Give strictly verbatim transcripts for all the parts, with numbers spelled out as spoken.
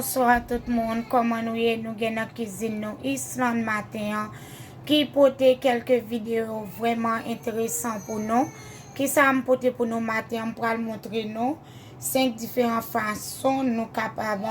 Bonswa tout moun, kòman nou ye? Nou gen nan kizin nou Island maten an ki pote kèlke videyo vrèman enteresan pou nou. Kisa m pote pou nou maten an? M pral montre nou senk diferan fason nou kapab,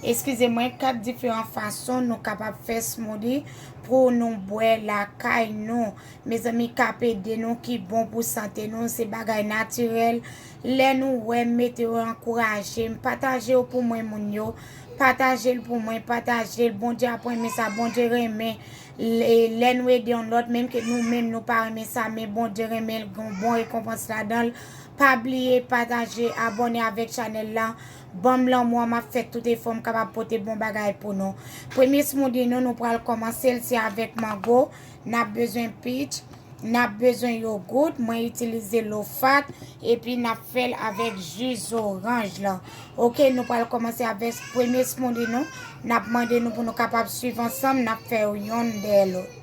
eskize mwen, kat diferan fason nou kapab fè smoothie pou nou bwè lakay nou. Mezanmi, k ap ede nou, ki bon pou sante nou, se bagay natirèl. Lè nou wè m mete yo, ankouraje m, pataje yo pou mwen moun yo. Pataje l pou mwen, pataje l. Bondye ap renmen sa, Bondye renmen lè, lè nou ede yon lòt, menm ke nou menm nou pa renmen sa, men Bondye renmen l, gen yon bon rekonpans ladan l. Pa bliye pataje, abòne avèk chanèl la. Ban m lanmou an, m ap fè tout efò m kapab pote bon bagay pou nou. Premye smoothie nou, nou pral kòmanse l, se avèk mango. N ap bezwen peach, n ap bezwen yogourt, mwen itilize low fat, epi n ap fè l avèk ji zoranj lan. Oke, nou pral kòmanse avèk premye smoothie nou. N ap mande nou pou nou kapab swiv ansanm, n ap fè yo yonn dèyè lòt.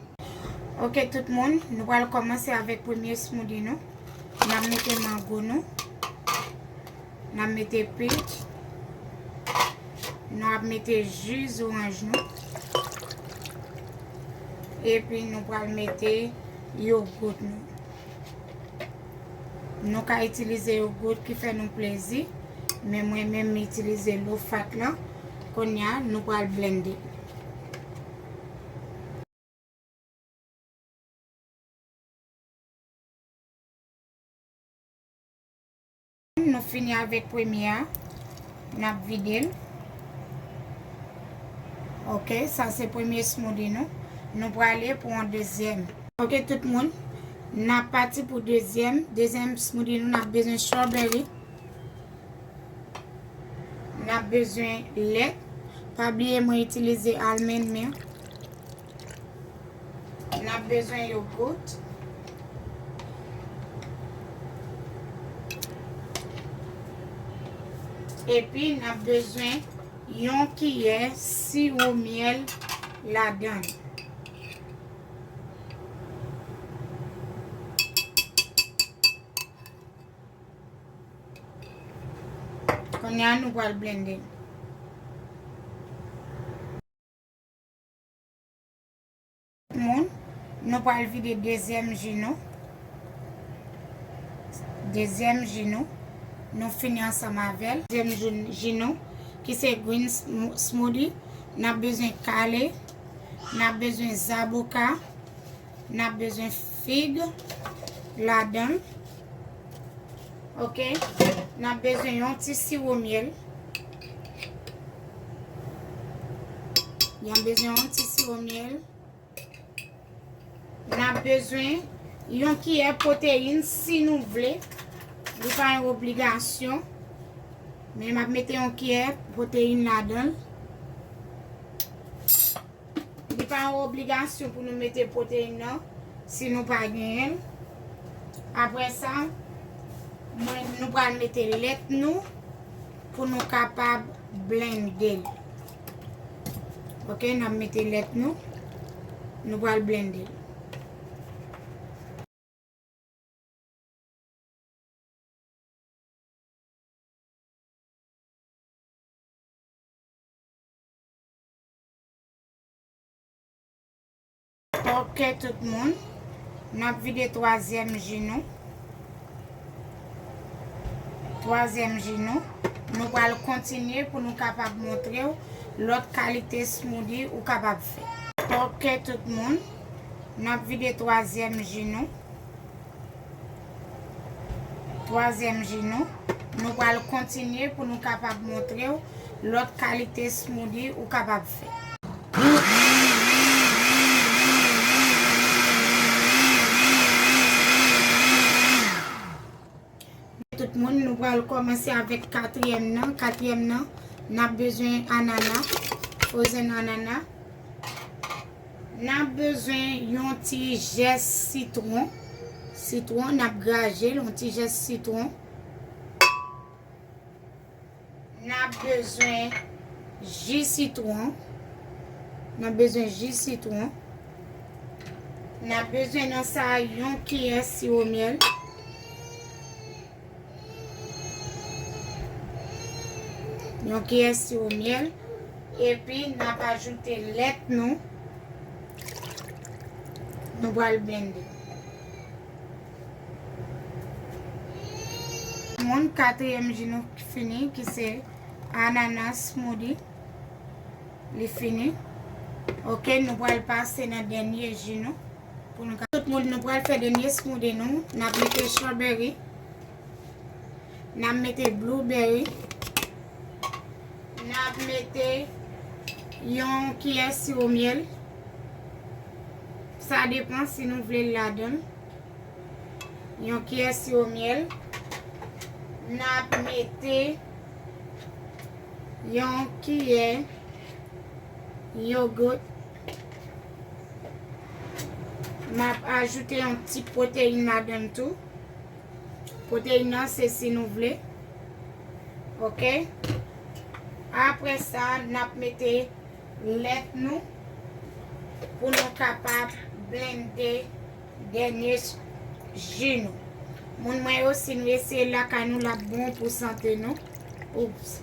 Oke, tout moun, nou pral kòmanse avèk premye smoothie nou. N ap mete mango nou. N ap mete peach. Nou ap mete ji zoranj nou. Epi nou pral mete yogourt nou. Nou ka itilize yogourt ki fè nou plezi, men mwen menm m itilize low fat lan. Kounye a, nou pral blende. Nou fini avèk premye a, n ap vide l. Oke, sa se premye smoothie nou. Nou prale pou yon dezyèm. Oke, tout moun, n ap pati pou dezyèm. Dezyèm smoothie nou, n ap bezwen strawberry. N ap bezwen lèt. Pa bliye mwen itilize almond milk. N ap bezwen yogourt. Epi n ap bezwen yon kiyè siwo myèl ladan l. Kounye a nou pral blende. Moun, nou pral vide dezyèm ji nou. Dezyèm ji nou. Nou fini ansanm avè l. Dezyèm ji, ji nou, ki se green sm-, smoothie. N ap bezwen kale. N ap bezwen zaboka. N ap bezwen fig ladan l. Oke. N ap bezwen yon ti siwo myèl. N ap bezwen yon ti siwo myèl. N ap bezwen yon kiyè pwoteyin si nou vle. Li pa yon obligasyon. Men m ap mete yon kiyè pwoteyin ladan l. Li pa yon obligasyon pou nou mete pwoteyin nan si nou pa genyen l. Apre sa, mwen, nou pral mete lèt nou pou nou kapab blende l. Oke, n ap mete lèt nou. Nou pral blende l. Oke, tout moun. N ap vide twazyèm ji nou. Twazyèm ji nou. Nou pral kontinye pou nou kapab montre w lòt kalite smoothie ou kapab fè. Oke, tout moun. N ap vide twazyèm ji nou. Twazyèm ji nou. Nou pral kontinye pou nou kapab montre w lòt kalite smoothie ou kapab fè. Tout moun, nou pral kòmanse avèk katriyèm nan. Katriyèm nan, n ap bezwen anana, frozen anana. N ap bezwen yon ti zès sitwon. Sitwon, n ap graje l, yon ti zès sitwon. N ap bezwen ji sitwon. N ap bezwen ji sitwon. N ap bezwen nan sa a yon kiyè siwo myèl. Yon kiyè siwo myèl. Epi n ap ajoute lèt nou. Nou pral blende. Moun, katriyèm ji nou fini, ki se anana smoothie. Li fini. Ok, nou pral pase nan dènye ji nou. Pou nou ka, tout moun, nou pral fè dènye smoothie nou. N ap mete strawberry. N ap mete blueberry. N ap mete yon kiyè siwo myèl. Sa depann si nou vle l ladan l. Yon kiyè siwo myèl. N ap mete yon kiyè yogourt. M ap ajoute yon ti pwoteyin ladan l tou. Pwoteyin nan se si nou vle. Ok. Apre sa, n ap mete lèt nou pou nou kapab blende dènye ji nou. Moun mwen yo, si nou eseye lakay nou, l ap bon pou sante nou. Oups.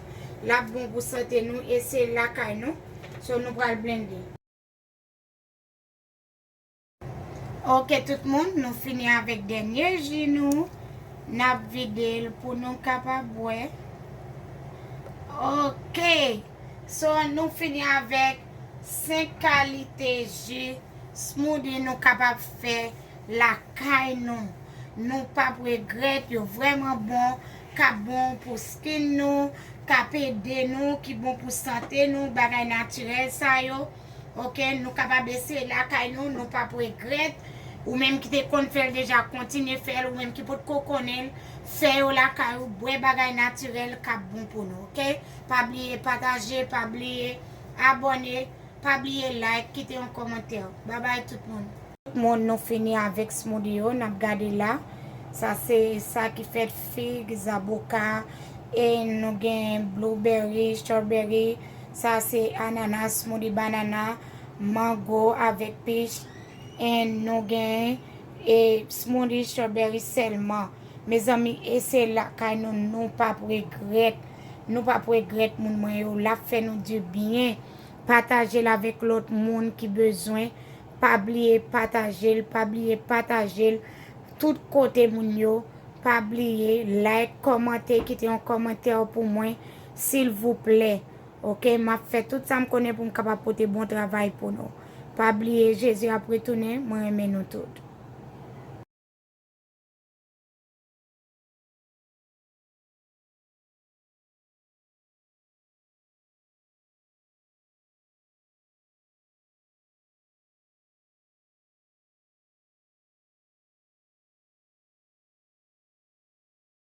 L ap bon pou sante nou, eseye lakay nou. So, nou pral blende. Ok, tout moun, nou fini avèk dènye ji nou. N ap vide l pou nou kapab bwè. Ok. So, nou fini avèk senk kalite ji smoothie nou kapab fè lakay nou. Nou p ap regrèt, yo vrèman bon, k ap bon pou skin nou, k ap ede nou, ki bon pou sante nou, bagay natirèl sa yo. Ok, nou kapab eseye lakay nou, nou p ap regrèt. Ou menm ki te konn fè l deja, kontinye fè l. Ou menm ki potko konnen l, fè yo lakay ou, bwè bagay natirèl k ap bon pou nou, ok? Pa bliye pataje, pa bliye abòne, pa bliye like, kite yon kòmantè. Babay tout moun. Tout moun, nou fini avèk smoothie yo, n ap gade la. Sa se sa ki fèt fig, zaboka, e nou gen blueberry, strawberry, sa se anana, smoothie banana, mango avèk peach, e nou gen, e, smoothie strawberry sèlman. Mezanmi, eseye lakay nou, nou p ap regrèt. Nou p ap regrèt, moun mwen yo, l ap fè nou di byen. Pataje l avèk lòt moun ki bezwen. Pa bliye pataje l, pa bliye pataje l tout kote moun yo. Pa bliye like, kòmante, kite yon kòmantè pou mwen, silvouplè. Ok, m ap fè tout sa m konnen pou m kapab pote bon travay pou nou. Pa bliye, Jezi ap retounen, mwen renmen nou tout.